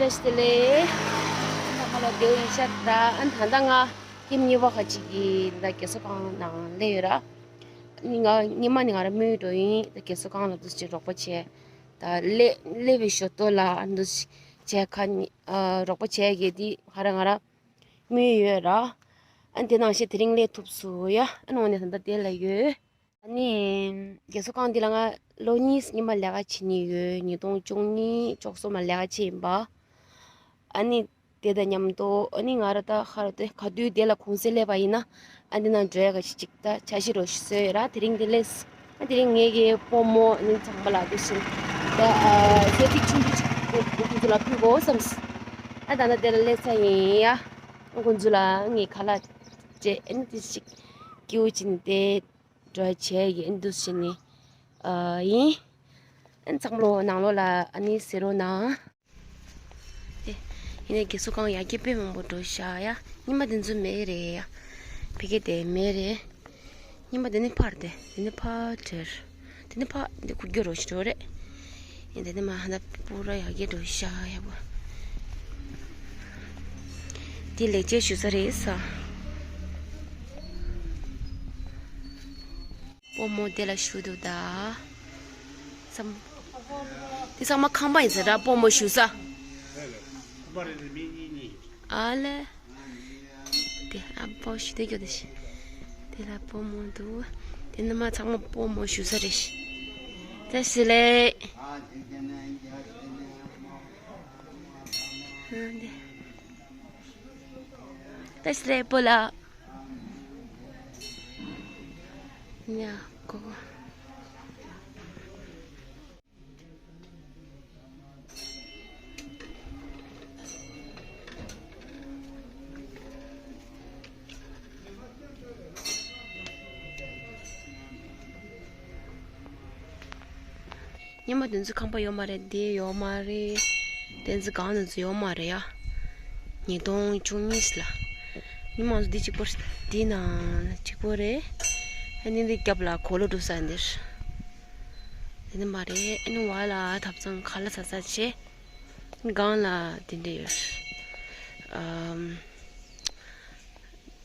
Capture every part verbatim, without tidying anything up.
བཀྲ་ཤིས་བདེ་ལེགས། ཁ་ལ་བདེ་ཡིན་ཤག་ད་ཨ་ད་ལྟ་ང་ཁྱིམ་གཉིས་པ་ཁ་ཅིག་གི་ད་རྒས་གསོ་ཁང་ནང་སླེབས་ཡོད་ར། ནི་ང་ཉི་མ་ནི་ང་ར་མོའི་འགྲོ་ཡིན། ད་རྒས་གསོ་ཁང་ལ་འདུག་ཅིག་རོགས་པ་བྱས། ད་སླེ་སླེབས་པའི་ཞོར་དོ་ལ་འདུག་ཅིག་བྱས་ཁ་ནི་ཨ་རོགས་པ་བྱས་གི་དེ་ཧ་ར་ང་ར་མོའི་ཡོད་ར། ཨ་དེ་ནང་བཞིན་དེ་རིང་སླེབས་ཐུབ་སོང་ཡ། ཨ་ནང་ནས་ད་ལྟ་དེ་ལ་ཡོད། ཨ་ནི་རྒས་གསོ་ཁང་འདི་ལ་ང་ལོ་གཉིས་གཉིས་མ་ལས་ཀ་བྱེད་ནི་ཡོད། ཉིས་སྟོང་བཅུ་གཉིས་བཅུ་གསུམ་མ་ལས་ཀ་བྱེད་ཡིན་པ། ཨ་ནི་དེ་དང་མཉམ་དུ་ཨ་ནི་ང་ར་ད་ཧ་ར་དེ་ག་དུས་དེ་ལ་གུང་སེང་སླེབས་པ་ཡིན་ན་ཨ་འདི་ནང་འགྲོ་ཡ་ག་ཞིག་ཅིག་ད་འཆར་གཞི་རོ་ཞིག་བཟོས་ཡོད་ར། དེ་རིང་དེ་སླེབས། ཨ་དེ་རིང་ངེད་ཀྱི་སྤོ་རྨོ་ཨ་ནི་ཚང་མ་ལ་དེ་བཞིན་ད་ཨ་སེ་ཐིག་ཆུང་ཆུང་ཅིག་ཁོ་ཁོ་ཚོ་ལ་ཕུལ་དགོས་བསམས། ཨ་ད་ད་དེ་ལ་སླེབས་ས་ཡིན་ཡ། ཁོ་ཚོ་ལ་ངས་ཁ་ལག་བྱས་ཨ་ནི་དེ་ཞིག་སྐྱིད་པོ་བྱིན་ཏེ། འགྲོ་བྱས་ཡིན་འདུག་ཟེར་ནི་ཨ་ཡིན། ཨ་ནི་ཚང་མ་ལོ་ནང་ལོགས་ལ་ཨ་ནི་ཟེར་རོགས་གནང་། དེ་ཡིན་ནའི་རྒས་གསོ་ཁང་ཡར་རྒྱས་དཔེ་མང་པོ་འགྲོ་ཤག་ཡ། ཉི་མ་དེ་ཚོ་མེད་རེད་ཡ། ཕ་གི་དེ་མེད་རེད། ཉི་མ་དེ་ནི་ཕར་དེ་དེ་ནི་ཕར་དེར། དེ་ནི་ཕར་འདི་ཁུག་རྒྱུ་རོ་ཞིག་འགྲོ་རེད། ཡིན་དེ་ནི་མ་ཧ་ན་པུ་ར་ཡར་རྒྱས་འགྲོ་ཤག་ཡ་བ། དེ་ལེགས་བྱས་ཞུ་ས་རེད་ས། སྤོ་རྨོ་དེ་ལ་བཞུགས་འདུག་ད། སམ། དེ་ཚང་མ་ཁང་པ་ཡིན་ས་ར་སྤོ་རྨོ་བཞུགས་ས། ཨ་ལེ། དེ་ཨ་སྤོ་བཞུགས་དེ་གྱོད་དེ་ཤི། དེ་ལ་སྤོ་རྨོ་འདུག་དེ་ནི་མ་ཚང་མ་སྤོ་རྨོ་བཞུགས་ས་རེད་ཤི། ད་ཤི་ལེ། ཨ་དེ། ད་ཤི་ལེ་སྤོ་ལགས། ཉ་གོ། ཉི་མ་དེ་ཚོ་ཁང་པ་ཡོད་མ་རེད། དེ་ཡོད་མ་རེད། དེ་ཚོ་གང་དེ་ཚོ་ཡོད་མ་རེད་ཡ། ཉིས་སྟོང་བཅུ་གཉིས་ལ། ཉི་མ་ཚོ་འདི་གཅིག་པོ་རེད། འདི་ནང་གཅིག་པོ་རེད། ཨ་ནི་འདི་རྒྱབ་ལ་གོས་ལོག་སྒྲུག་ས་འདིར། དེ་ནི་མ་རེད། ཨ་ནི་བ་ལ་ཐབ་ཚང་ཁ་ལག་ཟ་ས་བྱས། སྒང་ལ་དེ་འདྲ་ཡོད། ཨམ།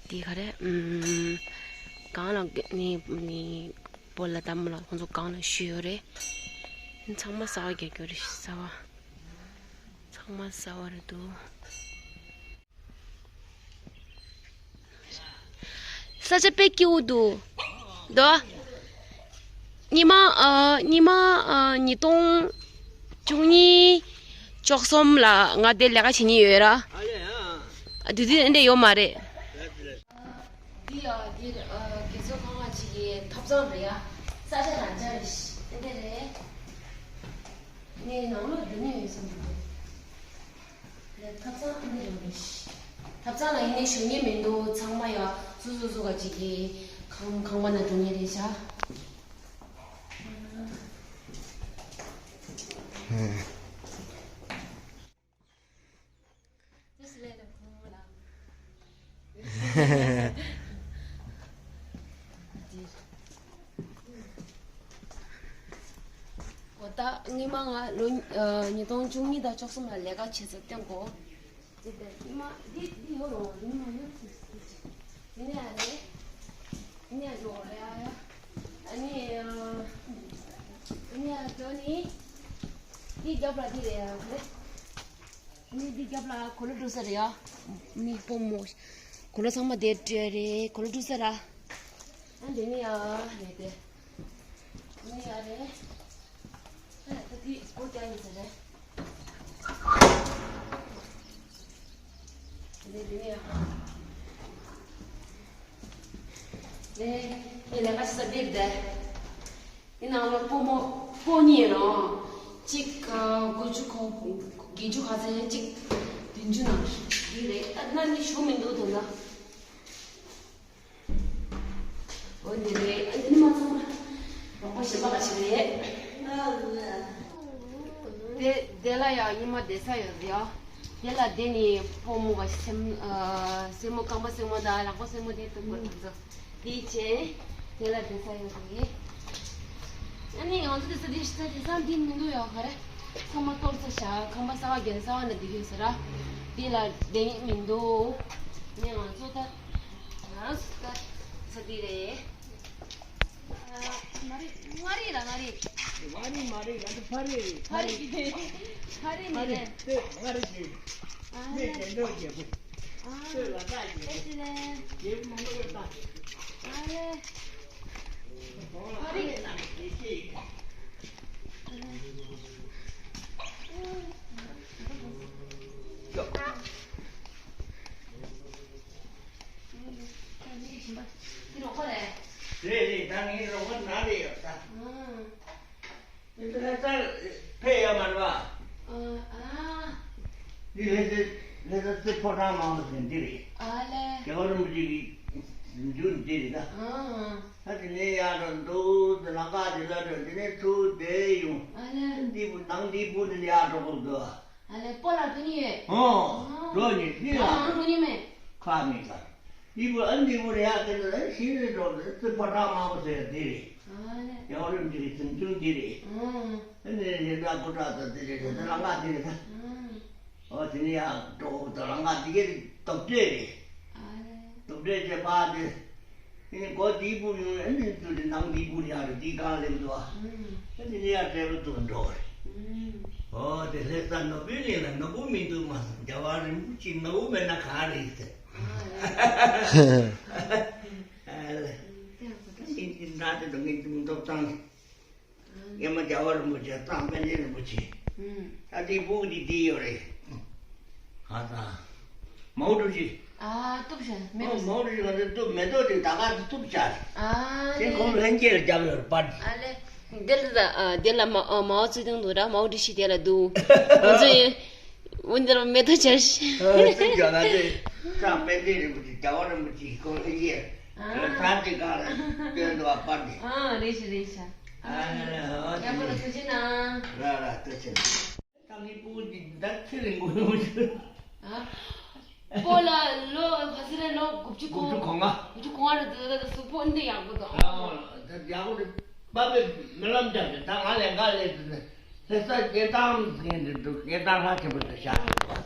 དེ་ག་རེ། ཨམ། སྒང་ལ་ནི་ནི་སྤོ་ལགས་དམ་ལགས་ཁོང་ཚོ་སྒང་ལ་བཞུགས་ཡོད་རེད། ཚང་མ་གསར་པ་རྒྱག་རྒྱུ་རེད། གསར་པ། ཚང་མ་གསར་པ་རེད་འདུག་ས་ཆ་དཔེ་སྐྱིད་པོ་འདུག་དོ། ཉི་མ་ཨ། ཉི་མ་ཨ། ཉིས་སྟོང་བཅུ་གཉིས་བཅུ་གསུམ་ལ་ང་དེ་ལས་ཀ་བྱེད་མཁན་ཡོད་ར། ཨ་ལེ་ཨ། ཨ་དུས་དུས་འདི་འདྲ་ཡོད་མ་རེད། འདི་ཡ་འདི་ཨ། རྒས་གསོ་ཁང་ང་ཅིག་གི་ཐབ་ཚང་རེད་ཡ། ས་ཆ་རང་འཇགས་རེད་ཤི། འདི་འདྲ་རེད། ངས་ནང་ལོགས་འགྲོ་མྱོང་ཡོད་ས་མི་འདུག་ལས་ཐབ་ཚང་འདི་རང་རེད་ཤི། ཐབ་ཚང་ལ་ཡིན་ནའི་ཞུགས་མཁན་མི་འདུག་ཚང་མ་ཡ་སོ་སོ་སོ་ག་ཅིག་གི་ཁང་ཁང་པ་ནང་འགྲོ་མཁན་རེད་ཤག་འོ་ད་སྔོན་མ་ང་ལོ་ཉིས་སྟོང་བཅུ་གཉིས་དང་བཅུ་གསུམ་ལ་ལས་ཀ་བྱེད་ས་བསྟན་གོ། འདི་ལྟར་ཉི་མ་འདི་འདི་ཡོད་རོ། ཉི་མ་ཡོད་ཟེར་ཟེར་ཅིག་འདི་ནས་ཡ་རེད། འདི་ནས་ཡ་འགྲོ་རེད་ཡ། ཨ་ནི་འདི་ནས་ཡ་འགྲོ་ནི། འདི་རྒྱབ་ལ་འདི་རེད་ཡ་རེད། ཨ་ནི་འདི་རྒྱབ་ལ་གོས་ལོག་སྒྲུག་ས་རེད་ཡ། ཨ་ནི་སྤོ་རྨོ། གོས་ལོག་ཚང་མ་དེ་སྤྲད་རེད། གོས་ལོག་སྒྲུག་ས་ར། ཨ་འདི་ནི་ཡ་རེད་དེ། འདི་ནི་ཡ་རེད། ད་དེ་སྒོ་རྒྱག་ཡིན་ཟེར་རེད། དེ་དེ་ནས་དེ་དེ་ལས་ཀ་བྱེད་ས་འདིར་བསྡད། དེ་ནང་ལ་སྤོ་རྨོ་སྤོ་གཉིས་ཡིན་ནོ། གཅིག་དགུ་བཅུ་གོ་བརྒྱད་ཅུ་ག་ཚོད་ཡིན། གཅིག་བདུན་ཅུ་ནང་འདི་རེད། ད་ན་ནི་ཞུ་མི་འདུག་དོན་དག་འོ་འདི་རེད། ཨ་འདི་ནི་མ་ཚང་མ་རོགས་པ་གཞན་པ་ག་ཅིག་རེད། དེ་དེ་ལ་ཡང་ཉི་མ་བསྡད་ས་ཡོད་རེད་ཡ། དེ་ལ་དེ་ནི་སྤོ་རྨོ་ག་སེམས་ཨ་སེན་མོ་རྐང་པ་སེན་མོ་དང་ལག་པ་སེན་མོ་དེ་གཏུབ་དགོས་དེ་ཚོ་དེ་བྱས་དེ་ལ་བསྡད་ས་ཡོད་རེད། ཨ་ནི་ང་ཚོ་དེ་ཚོ་དེ་ཤི་ས་དེ་སང་དེ་མི་འདུག་ཡ་ག་རེ། ཚང་མ་གཏོར་ས་བཞག་ཁང་པ་གསར་པ་རྒྱབ་གསར་པ་ནང་བསྡད་ཀྱི་ཡོད་ས་ར། འདི་ལ་བསྡད་མི་འདུག་ངས་ང་ཚོ་ད་ང་ཚོ་ད་ས་འདི་རེད། ཨ། མངའ་རིས། མངའ་རིས་ར། མངའ་རིས། མངའ་རིས་མ་རེད། ང་ཚོ་ཕ་རི་རེད། ཕ་རི། ཕ་རི་ནས་རེད། ཕ་རི་ནས་རེད། ལྟོས། མངའ་རིས་ཀྱི། ཨ་ལེ། མི་དེ་འདྲ་རྒྱལ་པོ། ཨ། ལྟོས། ལ་དྭགས་རྒྱལ་པོ། ཨེ་ཙི་ལེ། རྒྱལ་པོ་མང་པོ་ཡོད་ད། ཨ་ལེ། ཕ་རི། ཕ་རི་ནས་རེད། དགེ་བཤེས་ཡིན། འདི་རོགས་པ་རེད། རེད་རེད། ད་ངའི་རོགས་པ་ནང་ལ་ཡོད་ད། ཨང་། འདི་ལྷ་སར་ཕེབས་ཡོད་མ་རེད་པ། ཨ། ཨ། འདི་ལྷ་ས་ལྷ་ས་རྩེ་ཕོ་བྲང་མང་པོ་ཟེར་འདི་རེད། ཨ་ལེ། རྒྱལ་བ་རིན་པོ་ཆེ་གི་འདུག་འདི་རེད་ད། ཨ། ཨ། ད་དེ་ནས་ཡར་འགྲོ་འདུག་དེ་ལམ་ཁ་དེ་ལ་འགྲོ། དེ་ནས་ཚུར་བསྡད་ཡོང་། ཨ་ལེ། འདི་བུ་ནང་འདི་བུ་དེ་ཡར་འགྲོ་དགོས་འདུག་ཨ་ལེ། སྤོ་ལགས་འགྲོ་མཁན་ཡོད། ཨོ། ཨ། འགྲོ་མཁན་ཡོད། འདི་ལ། ཨ། འགྲོ་མཁན་མེད། ཁག་མེད་ད། འདི་བུ། ཨ། འདི་བུ་རེད་ཡ། དེ་ལ་ཨ་ཤི་རེ་འགྲོ་དེ་རྩེ་ཕོ་བྲང་མང་པོ་ཟེར་དེ་རེད། ཨ་ལེ། རྒྱལ་བ་རིན་པོ་ཆེ་གི་གཟིམ་ཆུང་འདི་རེད། ཨ། ཨ་ནི་རེ་ད་སྐུ་འདྲ་ད་དེ་རེད། དེ་ལམ་ཁ་དེ་རེད་ད། ཨ། ཨོ། དེ་ནས་ཡར་འགྲོ་དགོས་འདུག་ལམ་ཁ་དེ་གའི་རྡོབ་འགྲོས་རེད། ཨ་ལེ། རྡོབ་འགྲོས་བྱས་པ་དེ། དེ་ནས་སྒོ་འདི་བུ་ཡོང་། ཨ་ནི་ཚུར་དེ་ནང་འདི་བུ་ཡར་འདི་སྒང་སླེབས་འདུག་ཨ། ཨ་ནི་དེ་ནས་ཡར་ཏྲེ་རུ་ཏུ་འགྲོ་རེད། ཨོ། དེ་ལྷ་ས་ནོར་བུའི་གླིང་ལ་ནོར་བུ་མི་འདུག་མ་སོང་། རྒྱལ་བ་རིན་པོ་ཆེ་ནོར་བུ་མེད་ན་ག་རེ་ཡིན་ཟེར། ཨ་ལེ། ཨིན་ཇི་འདྲ་དེ་དང་ངེད་ཀྱི་མི་འདུག་བཏང་། སྔོན་མ་རྒྱལ་བ་རིན་པོ་ཆེ་བཏང་། པཎ་ཆེན་རིན་པོ་ཆེ། ཨུམ། ད་དེའི་སྤུ་གུ་དེ་དེ་ཡོད་རེད། ཨ་ད། མའོ་ཀྲུའུ་ཞི། ཨ། གཏུབ་བཞག་མེད། ཨོ། མའོ་ཀྲུའུ་ཞི་ང་ཚོས་གཏུབ་མེ་ཏོག་དེ་ད་ག་གཏུབ་བཞག་ཨ་དེ་ལེ། ཁོང་ལྷན་རྒྱས་ལ་བརྒྱབ་ཡོད་རེད་པ། ཨ་ལེ། འདི་ལ་ད། ཨ། འདི་ལ་མ། ཨ། མའོ་ཙེ་ཏུང་འདུག་ར། མའོ་ཀྲུའུ་ཞི་དེ་ལ་འདུག་ང་ཚོ་ཡིན། འོ། འདི་ལ་མེ་ཏོག་སྦྱར་ཞིག་ཨ། གཏུབ་བཞག་ང་ཚོས་ཀྱང་པཎ་ཆེན་རིན་པོ་ཆེ། རྒྱལ་བ་རིན་པོ་ཆེ་ཁོང་ལྷན་རྒྱས་ཨ། ས་དེ་ག་ལ་སྟོན་འདུག་པ་དེ། ཨ། རེད་ཤག་རེད་ཤག་ཨ། ཡག་པོ་ལ་ཐུགས་རྗེ་གནང་། ར་ར། ཐུགས་རྗེ་གནང་། ད་ངའི་སྤུ་གུ་འདི་ད་ཚེ་རིང་པོ་ཡོང་ཤག་ཨ། སྤོ་ལགས་ལོ་ག་ཚོད་རེད། ལོ་དགུ་བཅུ་གོ། དགུ་བཅུ་གོ་ལྔ། དགུ་བཅུ་གོ་ལྔ་རེད་འདུག་ད་གཟུགས་པོ་འདི་ཡག་པོ་འདུག་ཨ། ད་ཡག་པོ་རེད། པ་ཕས་སྨོན་ལམ་རྒྱབ་ནས་ད་ང་ལེན་ག་སླེབས་དུས་ནས་ལྷ་ས་དགེ་ཐང་ཟེར་མཁན་འདི་འདུག་དགེ་ཐང་ལྷ་ཆེན་པོ་དེ་བཞག་ཡོད་པ། ཨ་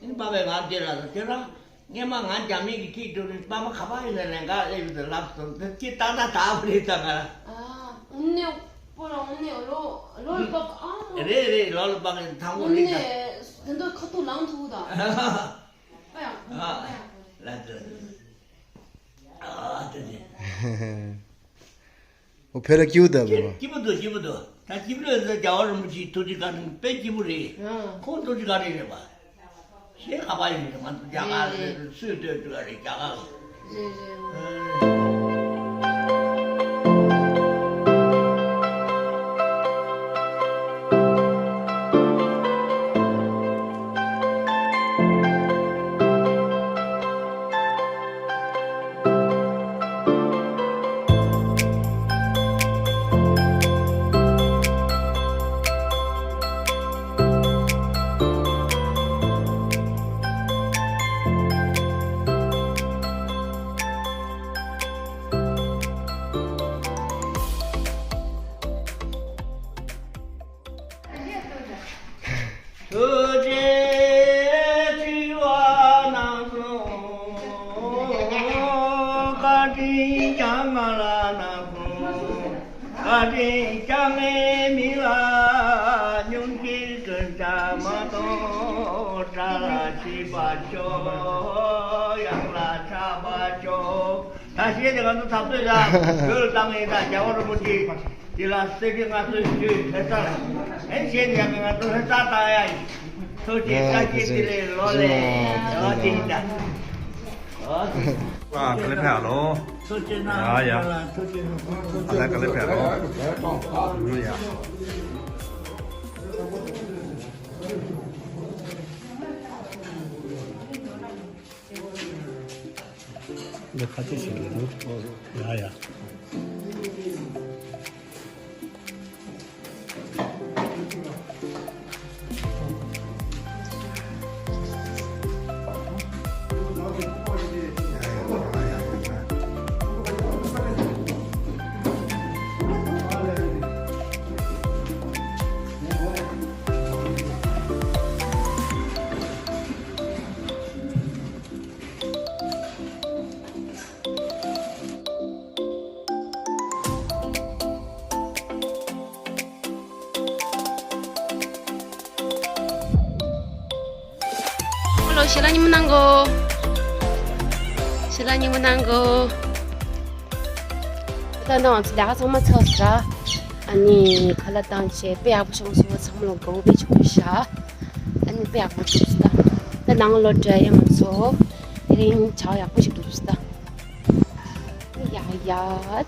ནི་པ་ཕས་ང་འདིར་ལབ་སོང་། ཁྱེད་རང་སྔོན་མ་ང་རྒྱ་མི་གིས་ཁྲིད་འགྲོ་དུས་པ་ཕ་ག་པར་ཡོད་ནས་ལེན་ག་སླེབས་ཡོད་དུས་ལབ་སོང་། འདི་ཅི་ལྟ་ན་དག་པོ་རེད་ད་ང་། ཨ། དངོས་གནས་སྤོ་ལགས་དངོས་གནས་ལོ་ལོ་ལ་དཔག་ཨ། རེད་རེད། ལོ་ལ་དཔག་གི་ཐང་པོ་རེད་ད། དངོས་གནས་དེ་འདྲ་ཁ་ཐུག་ལངས་ཐུབ་ད། ཨ་ཡང་ཨ་ཨ་ཡང་ལ་དེ་ཨ་དེ་དེ། ཨོ། ཕེ་ར་ཀྱུ་ད་བེ་རོ། སྐྱིད་པོ་འདུག་སྐྱིད་པོ་འདུག་ད་སྐྱིད་པོ་ཡོད་ཚད་རྒྱལ་བ་རིན་པོ་ཆེའི་ཐུགས་རྗེ་བཀའ་དྲིན་དཔེ་སྐྱིད་པོ་རེད། ཨ། ཁོང་ཐུགས་རྗེ་བཀའ་དྲིན་རེད་པ། གཞན་ག་པར་ཡོད་རེད། ང་ཚོ་རྒྱ་གར་རེད། སུས་ལྟོས་ཐུབ་ཡ་རེད། རྒྱ་གར། རེད་རེད། ཐུགས་རྗེ་ཆེ་བ་གནང་སོང་། བཀའ་དྲིན་བསྐྱངས་པ་ལ་གནང་སོང་། བཀའ་དྲིན་བསྐྱངས་པའི་མི་ལ་སྙུང་གཞིའི་གདུང་ཆ་མ་གཏོགས། དགྲ་ལ་ཞིག་པར་ཤོག །གཡང་ལ་ཆགས་པར་ཤོག །ད་གཞས་དེ་ང་ཚོ་འཐབ་རྩོད་ལ་འགྲོས་བཏང་ཡིན་ད། རྒྱལ་བ་རིན་པོ་ཆེ་འདི་ལ་གསེར་གྱི་མངའ་གསོལ་ཞུས། ལྷ་སར་ཨེ་གཞས་དེ་ཡང་ང་ཚོ་ལྷ་སར་བཏང་ཡ་ཡིན། ཐུགས་རྗེ་ཆེ། བཀྲ་ཤིས་བདེ་ལེགས། ལོ་ལེགས། ཨ་དེ་ཡིན་ད། ཨ་ག་ལེ་ཕེབས་ཨ་ལོ། ཐུགས་རྗེ་གནང་། ཡ་ཡ། ཐུགས་རྗེ་གནང་། ཨ་ལ་ག་ལེ་ཕེབས་ཨ་ལོ། ཡ། འདི་ཁ་ཆེ་ཞིག་རེད་འདུག་ཡ་ཡ། ཞལ་ལག་མཉེས་པོ་གནང་གོ། ཞལ་ལག་མཉེས་པོ་གནང་གོ། ད་ནང་ཚོ་ལས་ཀ་ཚང་མ་ཚར་སོང་ར། ཨ་ནི་ཁ་ལག་བཏང་བྱས་དཔེ་ཡག་པོ་བྱུང་སོང་། ཚང་མ་ལ་དགའ་པོ་དཔེ་བྱུང་ཤག་ཨ་ནི་དཔེ་ཡག་པོ་འདུག་ཟེར་ད། ད་ནང་ལོགས་འགྲོ་ཡ་མ་ཚོ། དེ་རིང་ཇ་ཡག་པོ་ཞིག་འདུག་ཟེར་ད། ཡ་ཡ་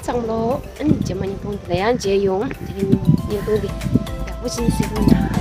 ཚང་མ་ལོ། ཨ་ནི་རྗེས་མ་བརྙན་ཐུང་འདི་ལ་ཡང་མཇལ་ཡོང་། དེ་རིང་བརྙན་ཐུང་འདི་ཡག་པོ་ཞིག་བཟོས་འདུག་ན།